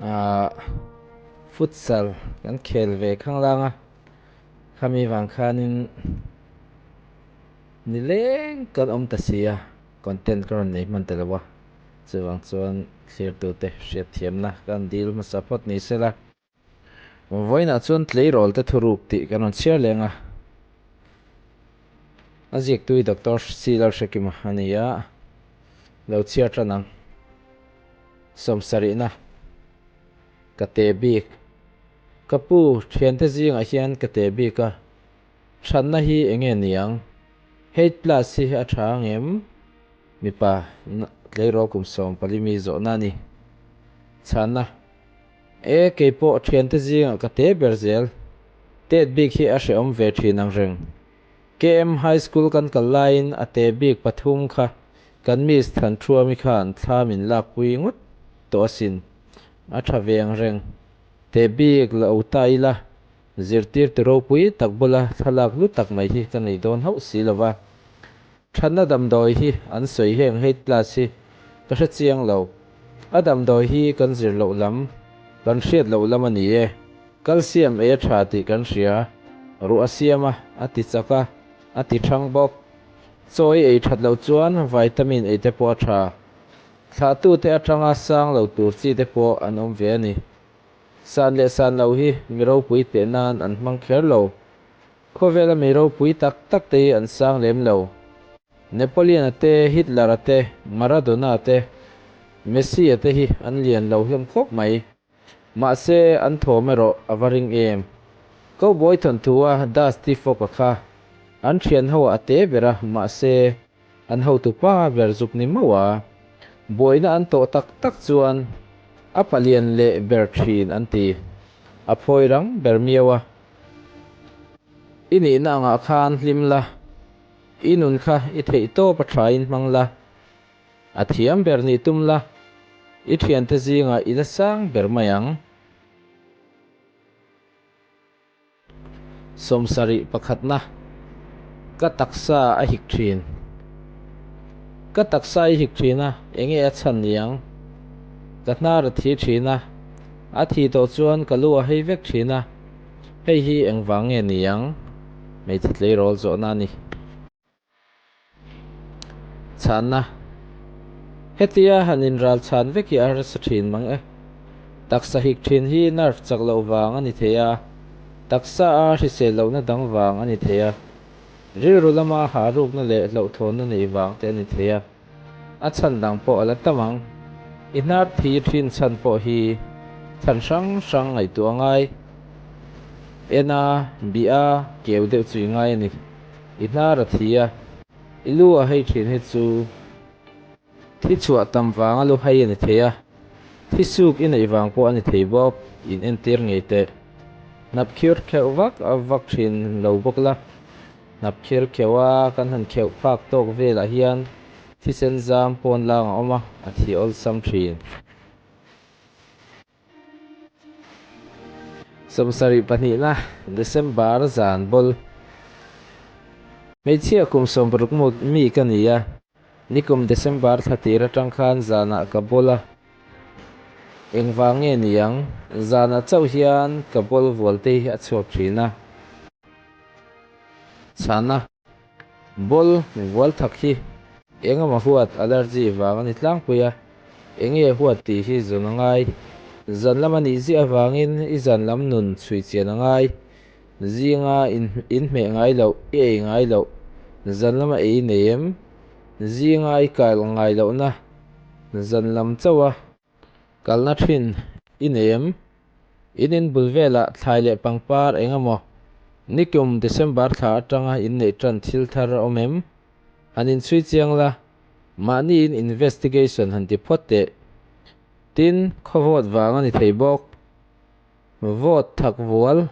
Ahh futsal kan khel ve khanglang a, khami vang khanin nileng kan awm ta si a, content ka rawn nei hman ta lo a, chuvang chuan thlirtute hriatthiamna kan dil hmasa phawt ni sela. Vawiinah chuan tleirawl te thuruk tih kan rawn chhiar leng a, a ziaktui Doctor C Lalhrekima a ni a, lo chhiar tan ang. Sawmsarihna ka te bik. Ka pu, thiante zingah hian ka te bik a, thatna hi eng nge niang? Height plus hi a tha ang em? Mipa tleirawl kum 14 mi zawhna a ni. Chhanna. E, kei pawh thiante zingah ka te ber zel. Tet bik hi a hrehawm ve thin ang reng. KM High School kan kal laiin a te bik pathum kha kan Miss Thanthuami khan thla min lakpui ngawt tawh asin. A tha ve ang reng. Te bik lo ta ila, zirtirtu ropui tak bula thlalak hlu tak mai hi ka nei dawn hauh si lova. Thatna damdawi hi an sawi heng hate class hi ka hre chiang lo. A damdawi hi kan zir loh lam, kan hriat loh lam a ni e. Calcium ei a tha tih kan hria. Ruah a siam a, a ti chak a, a ti thang bawk. Chaw i ei that loh chuan vitamin ei te pawh a tha. Thlahtute atanga sang lo tur chi te pawh an awm ve a ni. San leh san lo hi mi ropui teh nan an hmang kher lo. Khawvela mi ropui tak tak te hi an sang lem lo. Napoleon-a te, Hitler-a te, Maradona-a te, Messi-a te hi an lian lo hlawm khawp mai. Mahse, an thawm erawh a va ring em. Cowboy thawnthu-a Dusty Fogg-a kha an thian ho a te ber a, mahse, an hotu pa ber zuk ni mauh a. Buaina an tawh tak tak chuan a palian leh ber thin an ti. A phawi rang ber miau a. I nihna angah khan hlim la, i nun kha i theih tawp a thain hmang la, a thiam ber nih tum la, i thiante zingah i la sang ber mai ang. 71 pakhatna, Ka taksa a hik thin. Ka taksa i hik thin a, enge a chhan ni ang? Ka hnar a thi thin a, a thi tawh chuan ka lu a hei vek thin a. Hei hi engvang nge ni ang? Hmeichhe tleirawl zawhna a ni. Chhanna, Hetia han inral chhan vek hi a harsa thin mang e. Taksa hik thin hi nerve chak loh vang a ni thei a, taksa a hrisel lohna dang vang a ni thei a, rilru lama ha rukna leh hlauhthawnna neih vang te a ni thei a. A chhan dang pawh a la tam ang. I hnar thi thin chhan pawh hi chhan hrang hrang ngaihtuah a ngai. En a, bih a, keu deuh chu i ngai a ni. I hnar a thi a, i lu a hei thin hi chu thi chhuah tam vang a lu hei a ni thei a, thi suk i neih vang pawh a ni thei bawk, in entir ngei teh. Hnap khir kheuh vak a vak thin lo bawk la. Hnap khir kheuh a, kan han kheuh phak tawk velah hian thisen zam pawn lang a awm a, a thi awlsam thin. 72na December zan bawl. Hmeichhia kum 60 mi ka ni a, nikum December thla tir atang khan zanah ka bawl a. Engvang nge ni ang? Zanah chauh hian ka bawl vual te hi a chhuak thin a. Chhana, Bawl vual thak hi engemaw huat allergy vang a ni tlangpui a, enge huat tih hi zawn a ngai. Zan lam a nih ziah avangin i zan lam nun chhui chian a ngai. Zinga inhmeh ngai loh, i ei ngai loh, zan lama ei nei em? Zinga i kal ngai lohna zan lam chauh a kalna thin i nei em? In in bul velah thlai leh pangpar eng emaw nikum December thla atanga inneih tan thil thar a awm em? Han inchhui chiang la, mahni in investigation han ti phawt teh. Tin, khaw vote vang a ni thei bawk. Vote thak vual,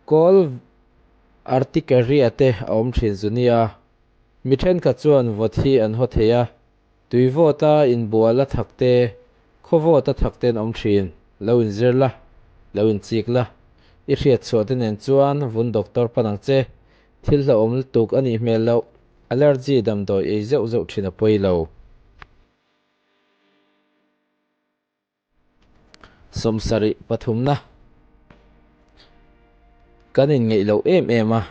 kawl articaria te a awm thin zu nia. Mi thenkhat chuan vote hi an haw thei a, Tui vawt a inbual a thak te, khaw vawt a thak te an awm thin. Lo inzir la, lo inchik la. I hriat chhuah te nen chuan vun doctor pan ang che. Thil hlauhawm lutuk a nih hmel loh. Allergy damdawi ei zeuh zeuh thin a pawi lo. Sawmsarih pathumna kan inngeih loh em em a.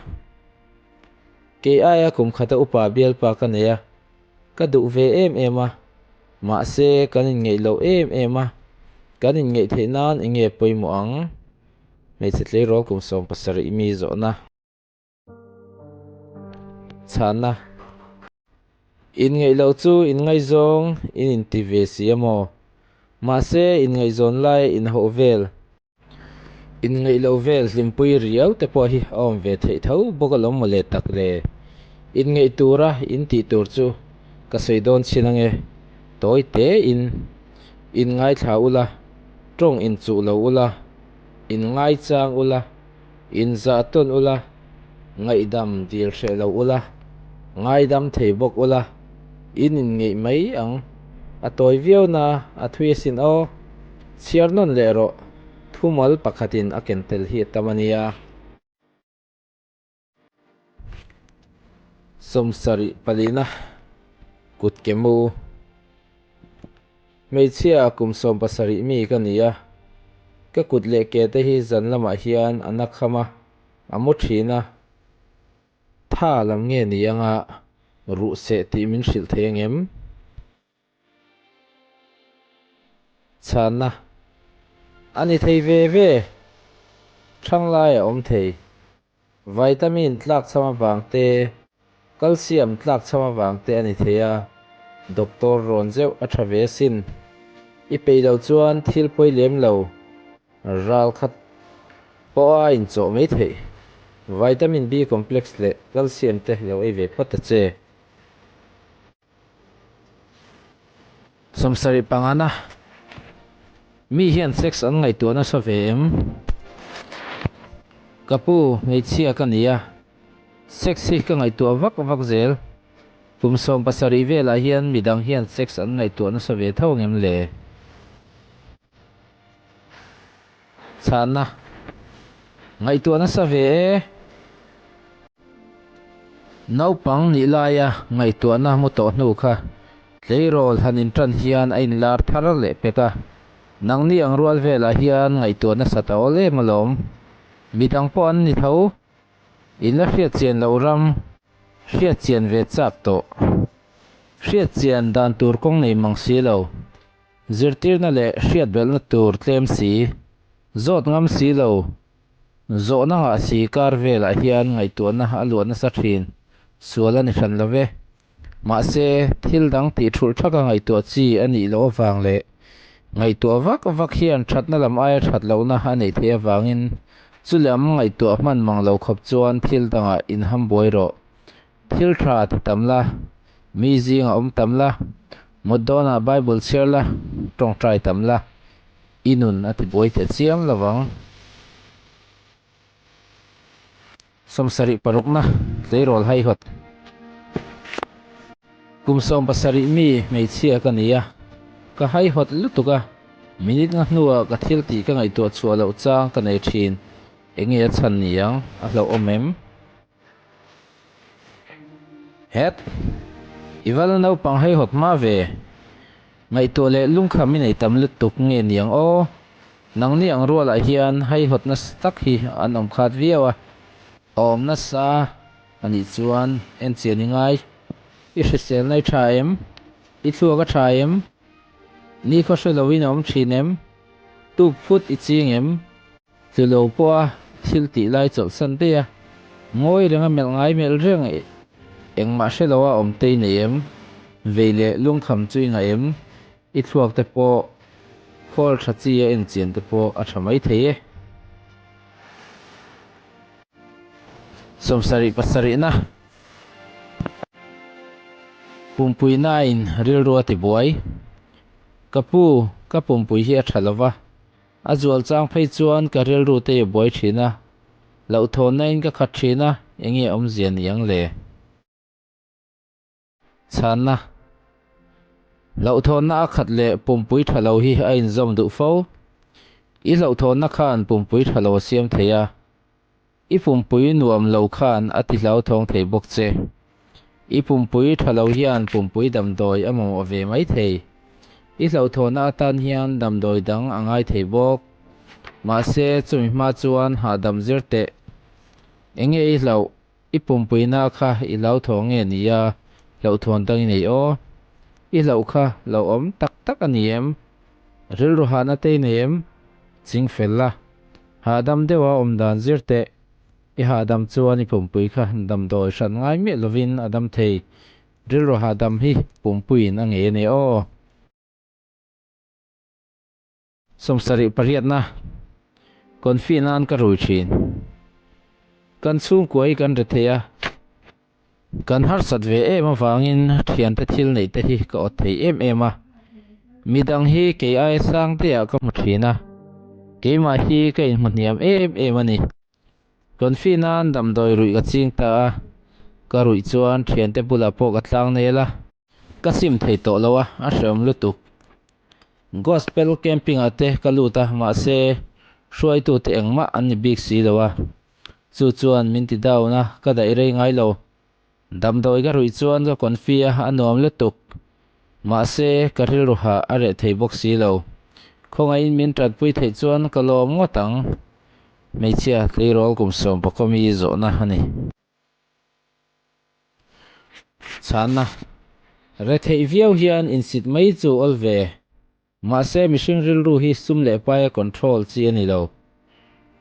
Kei aia kum khata upa bialpa ka nei a, ka duh ve em em a. Mahse kan inngeih loh em em a, kan inngeih theih nan enge pawimawh ang? Hmeichhe tleirawl kum 17 mi zawhna. Chhana, Inngeih loh chu inngaizawng in inti ve si a maw? Mahse inngaihzawn lai inhauh vel, inngeih loh vel hlimpui riau te pawh hi a awm ve theih tho bawk alawm mawle tak le. Inngeih tura in tih tur chu ka sawi dawn chin ange, tawi tein inngaithla ula, tawng inchuh lo ula, inngaichang ula, Inzah tawn ula, ngaihdam dil hreh lo ula, ngaidam thei bawk ula, in inngeih mai ang. A tawi viau na, a thui asin aw. Chhiar nawn leh rawh, thumal pakhatin a ken tel hi a tam a nia. Sawmsarih palina kut ke mu. Hmeichhia kum 17 mi ka ni a, ka kut leh ke te hi zan lamah hian a na kham a, a mu thin a. Tha lam nge ni anga ruh seh tih min hrilh thei angem? Chhanna a ni thei ve ve, thanglai a awm thei. Vitamin tlakchham avang te, calcium tlakchham avang te a ni thei a, doctor rawn zeuh a tha ve asin. I peih loh chuan thil pawi lem lo, ral khat pawh a inchawh mai theih. Vitamin B complex leh calcium te lo ei ve phawt ta che. 70 pangana mi hian sex an ngaihtuah nasa ve em? Ka pu, hmeichhia ka ni a, sex hi ka ngaihtuah vak vak zel. Kum 17 velah hian midang hian sex an ngaihtuah nasa ve tho ngem le? Chhana, Ngaihtuah nasa ve e. Naupang nih laia ngaihtuahna mu tawh hnu kha tleirawl han intan hian a inlar thar leh pek a. Nangni ang rual velah hian ngaihtuah nasa ta awl em alawm. Midang pawh an ni tho. In la hriatchian loh ram, hriatchian ve chak tawh. Hriatchian dan tur kawng nei mang si lo. Zirtirna leh hriatbelhna tur tlem si, zawt ngam si lo, zawhna ngah si kar velah hian ngaihtuahna a luah nasa thin, sual a ni hran lo ve. Mahse, thil dang tih thulh thaka ngaihtuah chi a nih loh avang leh ngaihtuah vak vak hian thatna lam aia that lohna a neih theih avangin chu lam ngaihtuah hman mang lo khawp chuan thil dangah inhambuai rawh. Thil tha ti tam la, mi zingah awm tam la, mut dawnah Bible chhiar la, tawngtai tam la, i nun a ti buai teh chiam lo vang. 76 parukna, Tleirawl haihawt. Kum 17 mi hmeichhia ka ni a, ka haihawt lutuk a, minute nga hnuah ka thil tih ka ngaihtuah chhuah loh chang ka nei thin, enge a chhan ni ang, a hlauhawm em? Het! I va la naupang heihawt hma ve. Ngaihtuah leh lungkham i nei tam lutuk nge niang aw. Nangni ang rualah hian heihawt nasa tak hi an awm khat viau a. A awm nasa a nih chuan en chian i ngai. I hriselna i tha em? I thluak a tha em? Nikhaw hre loin a awm thin em? Tuk phut i ching em? Chu lo pawha thil tih lai chawlhsan daih a, ngawi renga melh ngai melh reng engmah hre loa awm te i nei em? Vei leh lungkham chu i ngaih em? I thluak te pawh khawl tha chi a enchian te pawh a tha mai thei e. 70 pasarihna Pumpuinain rilru a tibuai. Ka pu, ka pumpui hi a tha lova. A zual chang phei chuan ka rilru te i buai thin a, hlauhthawnna in ka khat thin a, enge awmzia ni ang le? Chhanna, Hlauhthawnna a khat leh pumpui tha lo hi a inzawm duh fo. I hlauhthawnna khan pumpui tha lo a siam thei a, I pumpui nuam lo khan a ti hlauthawng thei bawk che. I pumpui tha lo hian pumpui damdawi a mamawh ve mai thei. I hlauhthawnna atan hian damdawi dang a ngai thei bawk. Mahse, chumi hma chuan hahdam zir teh. Enge i hlauh? I pumpuina kha i hlauthawng nge ni a, hlauhthawn dang i nei aw? I hlauh kha hlauhawm tak tak a ni em? Rilru hahna te i nei em? Ching fel la. Hahdam deuha awm dan zir teh. I hahdam chuan i pumpui kha damdawi hran ngai miah lovin a dam thei. Rilru hahdam hi pumpuiin a ngei a ni aw. 70 pariatna, Confi nan ka rui thin. Kan chhungkua hi kan rethei a, kan harsat ve em avangin thiante thil neih te hi ka awt thei em em a. Midang hi kei aia sang te ah ka hmu thin a, keimah hi ka inhmu hniam em em a ni. Confi nan damdawi ruih ka ching ta a, ka ruih chuan thiante bulah pawh ka tlang nel a. Ka sim thei tawh lo a, a hreawm lutuk. Gospel camping ah te ka lut a, mahse hruaitu te engmah an ni bik si lo a. Chu chuan min ti down a, ka daih rei ngai lo. Damdawi ka ruih chuan ka confi a, a nuam lutuk. Mahse ka rilru hah a reh thei bawk si lo. Khawngaihin min tanpui theih chuan ka lawm ngawt ang. Hmeichhia tleirawl kum 11 mi zawhna a ni. Chhanna, Retheih viau hian insit mai chu awl ve. Mahse mihring rilru hi sum leh paia control chi a ni lo.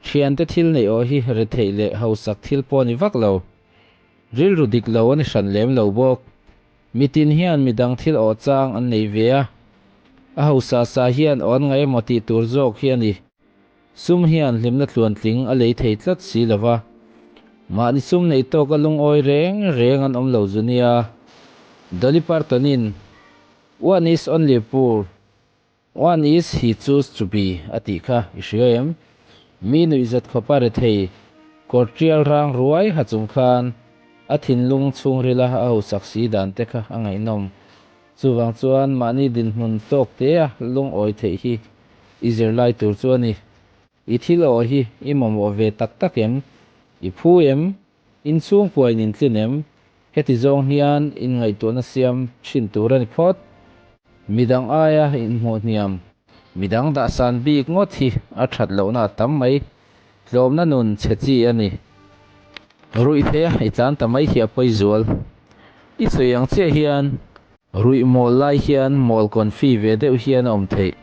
Thiante thil neih awh hi retheih leh hausak thil pawh a ni vak lo. Rilru dik lo a ni hran lem lo bawk. Mitin hian midang thil awh chang an nei ve a, a hausa sa hian aw an ngaih emaw tih tur zawk hi a ni. Sum hian hlimna tluantling a lei thei tlat si lo va, mahni sum neih tawka lungawi reng reng an awm lo zu nia. Dolly Parton-in, One is only poor, one is he choose to be a tih kha i hria em? Mi nuihzat khawpa rethei, kawr tial rang ruai ha chung khan a thinlung chhungrila a hausak si dan te kha a ngaihnawm. Chuvang chuan mahni dinhmun tawk tea lungawi theih hi i zirlai tur chu a ni. I thil awh hi i mamawh ve tak tak em? I phu em? Inchhungkuain in tlin em? Heti zawng hian inngaihtuahna siam thin tur a ni phawt. Midang aia inhmuh hniam, midang dahsan bik ngawt hi a that lohna a tam mai. Tlawmna nun chhe chi a ni. Ruih theia i tlan ta mai hi a pawi zual. I sawi ang chiah hian ruih mawl lai hian mawl confi ve deuh hian a awm theih.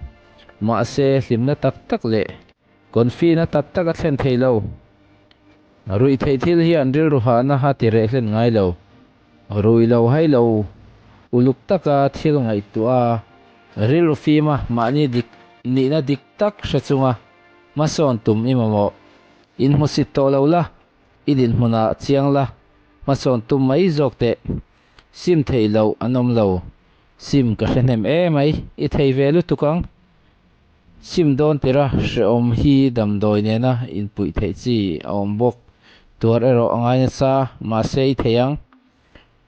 Mahse hlimna tak tak leh confi na tak tak a thlen thei lo. Ruih theih thil hian rilru hahna a ti reh hlen ngai lo. Rui lo hai lo uluk taka thil ngaihtuah a, rilru fima mahni dik nihna dik tak hre chunga hmasawn tum i mamawh. Inhmusit tawh lo la, i dinhmunah chiang la, hmasawn tum mai zawk teh. Sim theih loh an awm lo. Sim ka hre hnem e mai, i thei ve lutuk ang. Sim dawn tira hrehawm hi damdawi nena inpuih theih chi a awm bawk. Tuar erawh a ngai nasa, mahse i thei ang.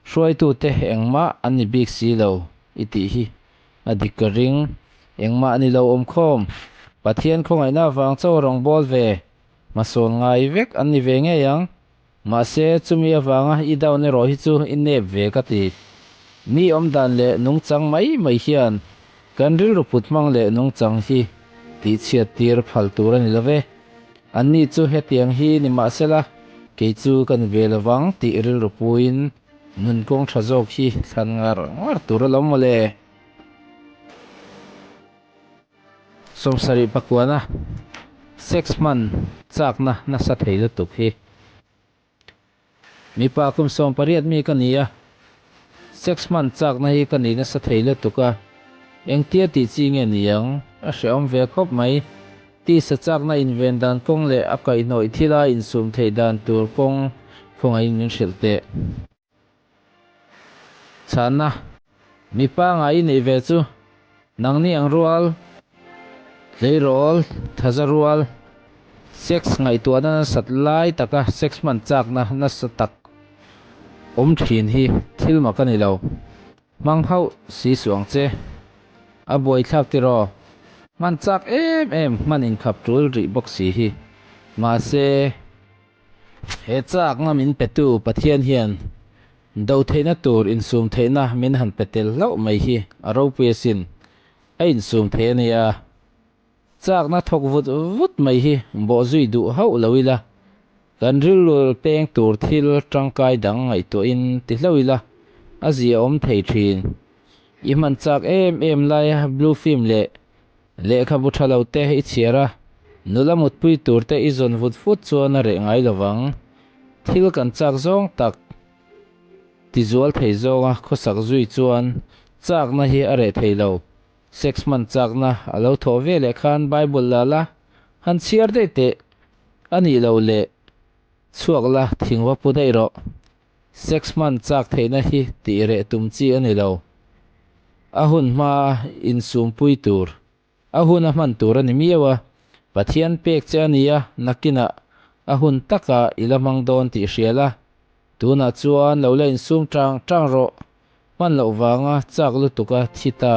Hruaitute engmah an ni bik si lo i tih hi a dik ka ring. Engmah ni lo awm khawm. Pathian khawngaihna avang chaw rawng bawl ve. Hmasawn ngai vek an ni ve ngei ang. Mahse, chumi avanga i down erawh hi chu i nep ve ka ti. Mi awmdan leh nungchang mai mai hian kan rilru put hmang leh nungchang hi tihchhiat tir phal tur a ni lo ve. Anni chu hetiang hi ni mahsela kei chu ka ni ve lovang tih rilru puiin nun kawng tha zawk hi thlan ngar ngar tur alawm mawle. 70 pakuana sex hman chakna nasa thei lutuk hi. Mipa kum 18 mi ka ni a, sex hman chakna hi ka ni nasa thei lutuk a, engtia tih chi nge ni ang? A hrehawm ve khawp mai. Tisa chakna inven dan kawng leh a kaihhnawih thila insum theih dan tur kawng khawngaihin min hrilh teh. Chhanna, Mipa ngai i neih ve chu nangni ang rual, tleirawl, thaza rual, sex ngaihtuahna nasat lai taka sex hman chakna nasa tak awm thin hi thil mak a ni lo. Hmang hauh si suh ang che. A buaithlak tiraw? Hman chak em em hman inkhap tul rih bawk si hi. Mahse. He chakna min petu Pathian hian do theihna tur insum theihna min han pe tel hlauh mai hi a ropui asin. A insum thei a nia. Chakna thawk vut vut mai hi bawhzui duh hauh lo ila, kan rilru peng tur thil tangkai dang ngaihtuahin ti hlo ila, a ziaawm thei thin. I hman chak em em laia blue film leh lehkhabu tha lo te i chhiar a, nula mutpui tur te i zawn vut vut chuan a reh ngai lovang. Thil kan chak zawng tak. Tizual thei zawnga khawsak zui chuan chakna hi a reh thei lo. Sex hman chakna a lo thawh ve leh khan Bible la la, han chhiar daih teh. A nih loh leh chhuak la thing va pu daih rawh. Sex hman chak theihna hi tih reh tum chi a ni lo. A hun hma insumpui tur. A hun a hman tur a ni miau a, Pathian pek che a nia, nakinah a hun takah i la hmang dawn tih hria la, tunah chuan lo la insum tang tang rawh, hman loh vanga chak lutuka thi ta.